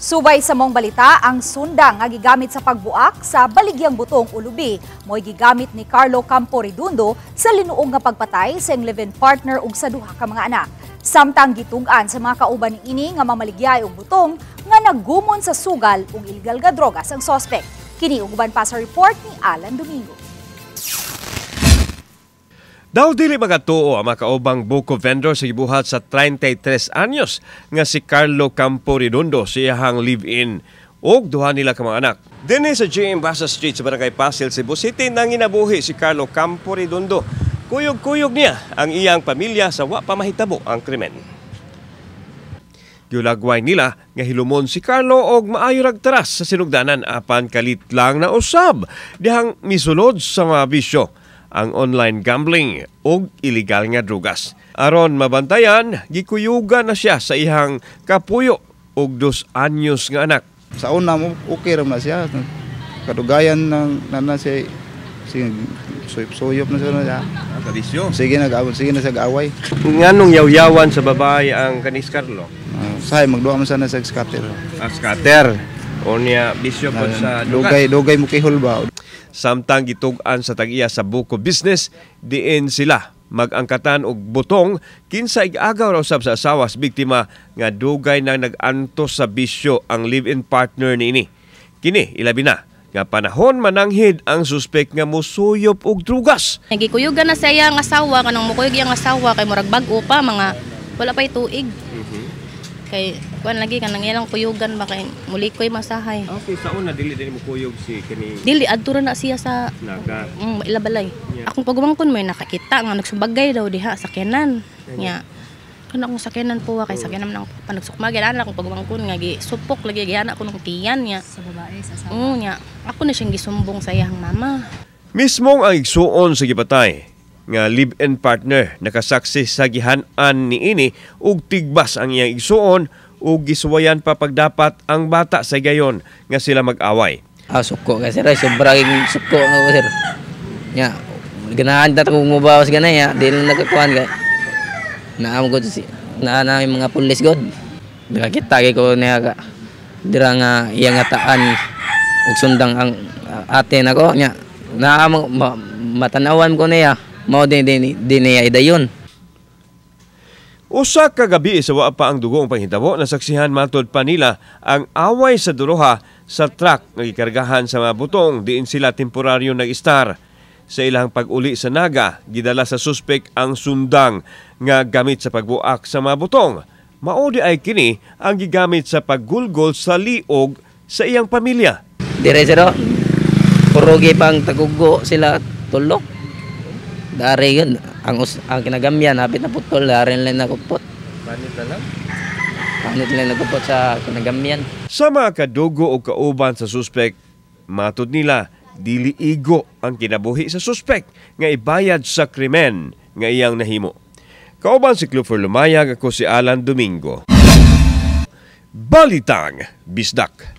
Subay sa maong balita, ang sundang nga gigamit sa pagbuak sa baligyang butong o lubi mo'y gigamit ni Carlo Campo Redundo sa linuong nga pagpatay sa iyang live-in partner ug sa duha ka mga anak. Samtang gitug-an sa mga kauban niini nga mamaligyay og butong nga naggumon sa sugal ug illegal nga drogas ang sospek. Kini ug uban pa sa report ni Alan Domingo. Daw dili makatuo ang mga kaubang buko vendor sa gibuhat sa 33 anyos nga si Carlo Campo Redondo sa iyahang live-in ug duha nila ka mga anak. Dinhi sa GM Basa Street sa Barangay Pasil, Cebu City, nanginabuhi si Carlo Campo Redondo. Kuyog-kuyog niya ang iyang pamilya sa wa pa mahitabo ang krimen. Giulagway nila nga hilumon si Carlo og maayo rag taras sa sinugdanan, apan kalit lang na usab dihang misulod sa mga bisyo, ang online gambling ug illegal nga drugas. Aron mabantayan, gikuyugan na siya sa iyang kapuyo og 2 anyos nga anak. Sa una mo okay ra na siya. Kadugayan nang na, na siya sige suyop-suyop na siya na siya. Kabisyo. Sige na sige na siya gaaway. Nganong yawyawan sa babae ang kanis Carlo? Sahay magduha man sana sa scatter. Ah, scatter. O niya bisyo po sa drugas. Dugay dugay mo kihol ba. Samtang gitug-an sa tag-iya sa buko business, diin sila mag-angkatan og butong kinsa ig-agaw ra usab sa asawa sa biktima nga dugay nang nag-antos sa bisyo ang live-in partner niini. Kini ilabi na nga panahon mananghid ang suspek nga musuyop og drugas. Nagikuyugan na sa iyang asawa, kanang mukuyog iyang asawa kay murag bag-o pa, mga wala pa'y tuig. Kay kuan lagi, kanang ilang kuyugan ba kay mulikoy masahay. Okay, sa una dili din mo kuyog si kani? Dili, adto ra na siya sa Naga. Ilabalay. Akong pagumangkon may nakakita nga nagsubagay daw diha sakyanan. Nya kana akong sakyanan po kay sakyanan man ang panagsukmagay ana akong pagumangkon nga gi supok lagi gihana ko nung tiyan niya. Sa babae, sa asawa. Oo nya. Ako na siyang gisumbong sa iyang mama. Mismong ang igsuon sa gipatay nga live-in partner nakasaksi sa gihan-an niini ug tigbas ang iyang igsuon ug gisuwayan pa pagdapat ang bata sa gayon nga sila mag-away. Ah, suko ka, sir. Ay, sobra yung suko nga ko, sir. Nya, ganahan ta kung mubawas ganay ya, di lang nagkakuan kay. Naam god si naa na yung mga pulis god. Nakakita kay ko niya ka dira nga iya nga taan ug sundang ang ate nako nya. Naa matanawan ko niya. Mao din din din niya idayon. Usa ka gabi sa wa pa ang dugong panghitabo, nasaksihan matod pa nila ang away sa duruha sa truck nga gikargahan sa mga butong diin sila temporaryo nag-istar. Sa ilang pag-uli sa Naga, gidala sa suspek ang sundang nga gamit sa pagbuak sa mga butong. Mao di ay kini ang gigamit sa paggulgol sa liog sa iyang pamilya. Dire, sir, oh. Purugi pang tagugo sila tulok. Dari yun, ang kinagamyan, hapit na putol, dari lang nakupot. Panit na lang. Panit lang nakupot sa kinagamyan. Sa mga kadugo o kauban sa suspek, matod nila, dili igo ang kinabuhi sa suspek nga ibayad sa krimen nga iyang nahimo. Kauban si Clifford Lumayag, ako si Alan Domingo. Balitang Bisdak.